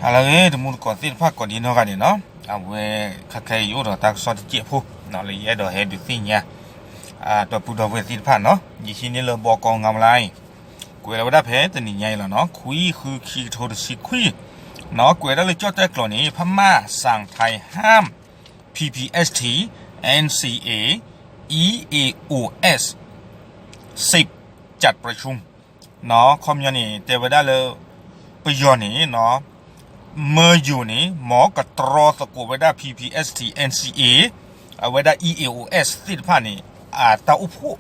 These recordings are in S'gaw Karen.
ဟါလၢအဂ့ၤ တမူတကိးသ့ၣ်တဖၣ်ကိးဒံနီၢ်ဂၤဒဲးနီၤ, အဝဲခဲခဲအံၤယအိၣ်ဒီးတၢ်ကစီၣ်တစဲးဖိ လၢယအဲၣ်ဒိးဟဲဒုးသ့ၣ်ညါ ဒီပုၢ်ဒီဝဲၢ်သ့ၣ်တဖၣ်နီၤ, ယဟံးန့ၢ်လၢဘီကီ ငါးလါအံၤ ကွဲးလီၤဝဲဒၣ်ဖဲတနံၤညါအံၤလီၤနီၤ, ခွံ ဃု ခံကထိတဆံခွံ နီၤ, ကွဲးဒၣ်လၢကၠီၣ်တဲၣ်ကျိာ်န့ၣ် พม่าสั่งไทยห้าม พีพีเอสที เอ็นซีเอ อีเอโอเอส สิบ จัดประชุม နီၤ, ခီပညီန့ၣ် တဲဝဲဒၣ်လၢ ပယီၤန့ၣ် မၢယိၤန့ၣ် မ်ကတြီသကိးဝဲဒၣ် PPST NCA အဝဲဒၣ် EAOs သ့ၣ်တဖၣ်န့ၣ် အတၢ်အိၣ်ဖှိၣ်,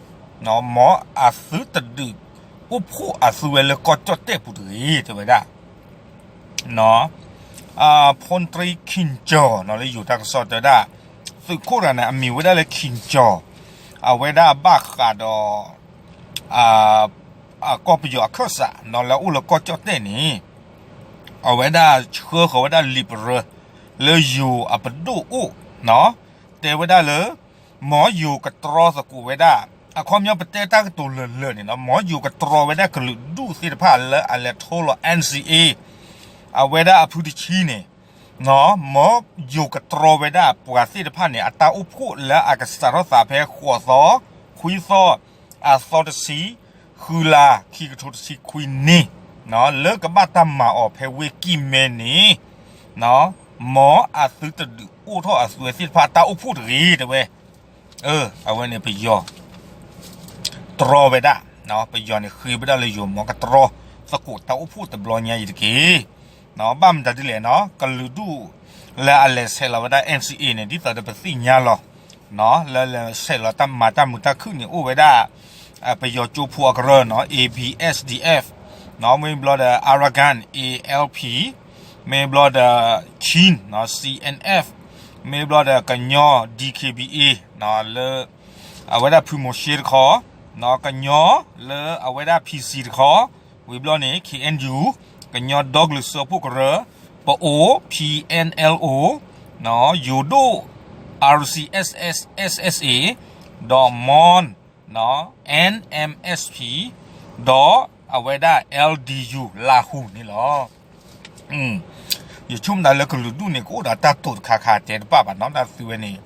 မ်အသုတဒုးအိၣ်ဖှိၣ်အသုဝဲလၢကီၢ်ကၠီၣ်တဲၣ်ပူၤတဂ့ၤ တဲဝဲဒၣ် ဖုၣ်တြံခံကၠီၤ လၢယိၤတၢ်ကစီၣ်တဲဝဲဒၣ် သုးခိၣ်တဂၤန့ၣ် အမံၤဝဲဒၣ်လၢခံကၠီၤ, အဝဲဒၣ်ဘၣ်ဃးဒီး ကီၢ်ပယီၤအခၢၣ်စး လၢအအိၣ်လၢကီၢ်ကၠီၣ်တဲၣ်န့ၣ် အဝဲဒၣ်ဆှၢဃီၤဝဲဒၣ်လံာ်ပရၢ လၢယိၤအပဒိၣ်အိၣ်, တဲဝဲဒၣ်လၢ မ်ယိၤကတြီသကိးဝဲဒၣ်, အခီပညီပတဲတၢ်ကတိၤလၢာ်လၢာ်န့ၣ်နီၤ, မ်ယိၤကတြီဝဲဒၣ်ကလုာ်ဒူၣ်သ့ၣ်တဖၣ်လၢအလဲၤထီလီၤ NCA အဝဲဒၣ်အဖုတဆံန့ၣ် မ်ယိၤကတြီဝဲဒၣ်ပှၤသ့ၣ်တဖၣ်န့ၣ် အတၢ်အိၣ်ဖှိၣ်လၢအကစးထီၣ်သးဖဲဃိးသီ, ခွံသီ, အသီတဆံ, ဃုလါ, ခံကထိတဆံခွံန့ၣ်, လၢကဘၣ်တၢ်မၤအီၤဖဲဝ့ၢ်ကံၢ်မဲန့ၣ်, မ်အသုတဒုးအိၣ်ထီၣ်အသုဝဲသ့ၣ်တဖၣ်တၢ်အိၣ်ဖှိၣ်တဂ့ၤ တဲဝဲ အဝဲန့ၣ်ပယီၤ တြီဝဲဒၣ်, ပယီၤန့ၣ်ဃ့ဝဲဒၣ်လၢယိၤ မ်ကတြီသကိးတၢ်အိၣ်ဖှိၣ်တဘျီညါအံၤတက့ၢ်. ဘၣ်မတၤဒ်လဲၣ်နီၤ, ကလုာ်ဒူၣ်လၢအလဲၤဆဲးလီၤဝဲဒၣ် NCA န့ၣ် ဒ်သိးဒီးပသ့ၣ်ညါလီၤ, လၢလဲၤဆဲးလီၤတၢ်မၤတၢ်မုာ်တၢ်ခုၣ်န့ၣ် အိၣ်ဝဲဒၣ် ပယီၤကၠိဖိအကရၢနီၤ, A B S D F, မ့ၢ်ဘျီဒီး Arakan, A L P, မ့ၢ်ဘျီဒီး Chin, C N F, မ့ၢ်ဘျီဒီးကညီ D K B A လၢ အဝဲဒၣ်ဖုမိၤၡ့တခီ, ကညီလၢအဝဲဒၣ် P C တခီ, ဝံၤဘျီန့ၣ် K N U, ကညီဒီကလုာ်စၢဖှိၣ်ကရၢ, ပအိၣ် P N L O, ယိၤဒိၣ် R C S S S S A, ဒီး Mon, N M S P, ဒီးအဝဲဒၣ် L D U လၢဟူန့ၣ်လီၤ. ယဆိကမိၣ်သးလၢကလုာ်ဒူၣ်န့ၣ် ကအိၣ်ဒီးတၢ်တိာ်တခါခါတဲတဘၣ်ဘၣ်နီၤ, တၢ်သုဝဲန့ၣ်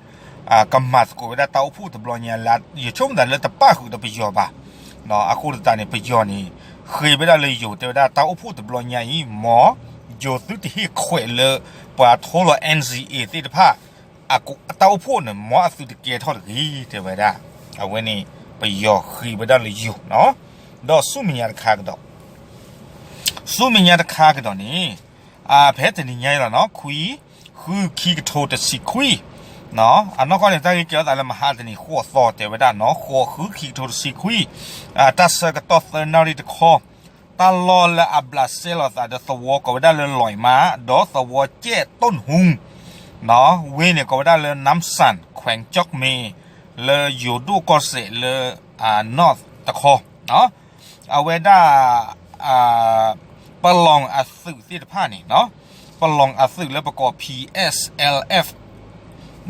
ကမၤသကိးဝဲဒၣ်တၢ်အိၣ်ဖှိၣ်တဘျီညါလၢ ယဆိကမိၣ်သးလၢတပၣ်ဃုာ်ဒီးပယီၤဘၣ်, အဃိသတးန့ၣ် ပယီၤန့ၣ် ဃ့ဝဲဒၣ်လၢယိၤ တဲဝဲဒၣ်တၢ်အိၣ်ဖှိၣ်တဘျီညါအံၤ မ်ယိၤသုတဟ့ၣ်ခွဲးလၢ ပှၤထီလီၤ NCA သ့ၣ်တဖၣ် အတၢ်အိၣ်ဖှိၣ်န့ၣ် မ်အသုတကဲထီၣ်တဂ့ၤ တဲဝဲဒၣ်, အဝဲန့ၣ် ပယီၤဃ့ဝဲဒၣ်လၢယိၤနီၤ, ဒီးဆူမဲာ်ညါတခါကဒီး ဆူမဲာ်ညါတခါကဒီးန့ၣ် ဖဲတနံၤညါအံၤလီၤနီၤ, ခွံ ဃု ခံကထိတဆံခွံ, အနီၢ်ကီၢ်န့ၣ် တၢ်ဂ့ၢ်ကဲထီၣ်သးလၢမဟါတနံၤ ဃိးသီ တဲဝဲဒၣ်နီၤ, ဃိး ဃု ခံကထိတဆံခွံ, တၢ်ဆၢကတီၢ်သၢနၣ်ရံၣ်တခီ, တၢ်လီၢ်လၢအဘျးစဲလီၤသးဒီးသဝီကိးဝဲဒၣ်လၢလွဲၢ်မး, ဒီးသဝီကဲၣ်တိၣ်နဟူ, ဝ့ၢ်န့ၣ်ကိးဝဲဒၣ်လၢ နၢမ်စၣ် แขวงจักเม လၢယိၤဒိၣ်ကီၢ်စဲၣ်လၢ north တခီ အဝဲဒၣ် ပလီၢ်အသုးသ့ၣ်တဖၣ်န့ၣ်, ပလီၢ်အသုးလၢပကိး P S L F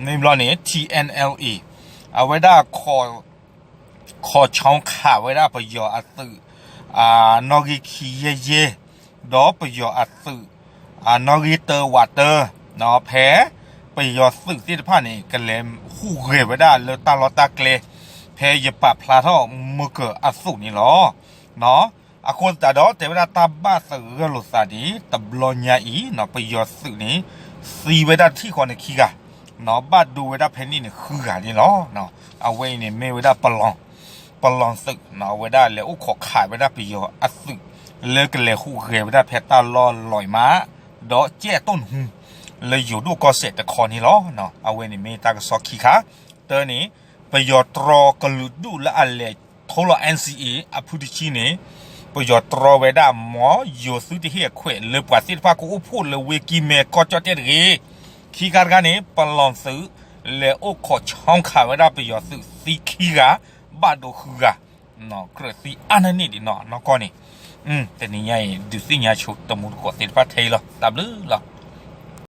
မ့ၢ်ဘျီန့ၣ် T N L A အဝဲဒၣ် ခိးဆီခးဝဲဒၣ်ပယီၤအသုး နီၣ်ဂံၢ်ခံယဲၢ်ယဲၢ်, ဒီးပယီၤအသုး နီၣ်ဂံၢ်တၢဝးတၢ, ဖဲပယီၤသုးသ့ၣ်တဖၣ်န့ၣ် ကလဲၤဟူးဂဲၤဝဲဒၣ်လၢတၢ်လီၢ်တၢ်ကျဲ ဖဲယပာ်ဖျါထီၣ်မုၢ်ကၢၤအသိးန့ၣ်လီၤ. အဃိသတးဒီး တဲဝဲဒၣ်တၢ်ဘၣ်သဂၢၢ်လိာ်သးန့ၣ် တဘျီညါအံၤ ပယီၤသုးန့ၣ် သံဝဲဒၣ်တထံၣ်ဃီန့ၣ်ခံဂၤ, ဘၣ်ဒိဝဲဒၣ်ဖဲန့ၣ်န့ၣ်ဃုဂၤန့ၣ်လီၤ. အဝဲအံၤန့ၣ်မ့ၢ်ဝဲဒၣ်ပလီၢ်, ပလီၢ်သုး, အဝဲဒၣ်လဲၤအိၣ်ခိးခးဝဲဒၣ်ပယီၤအသုး လၢကလဲၤဟူးဂဲၤဝဲဒၣ်ဖဲတၢ်လီၢ်လွဲၢ်မး, ဒီးကဲၣ်တိၣ်နဟူ လၢယိၤဒိၣ်ကီၢ်စဲၣ်တခီန့ၣ်လီၤ. အဝဲန့ၣ်မ့ၢ်တၢ်ကစီၣ်ခံခါ, တၢ်န့ၣ် ပယီၤတြီကလုာ်ဒူၣ်လၢအလဲၤထီလီၤ N C A အဖုတဆံန့ၣ်, ပယီၤတြီဝဲဒၣ် မ်ယိၤသုတဟ့ၣ်အခွဲးလၢပှၤသ့ၣ်တဖၣ်ကအိၣ်ဖှိၣ်လၢဝ့ၢ်ကံၢ်မဲကီၢ်ကၠီၣ်တဲၣ်တဂ့ၤ. ခံခါတခါန့ၣ် ပလီၢ်သုး လဲၤအိၣ်ခိးဆီခးဝဲဒၣ်ပယီၤသုးသံခံဂၤ, ဘၣ်ဒိဃုဂၤ, ကြၢးသံအါန့ၢ်န့ၣ်ဒံးနီၢ်နီၢ်ကီၢ်န့ၣ်, တနံၤညါအံၤ ဒုးသ့ၣ်ညါဆိတမူတကိးသ့ၣ်တဖၣ်ထဲအံၤလီၤ. တၢ်ဘျုးလီၤ.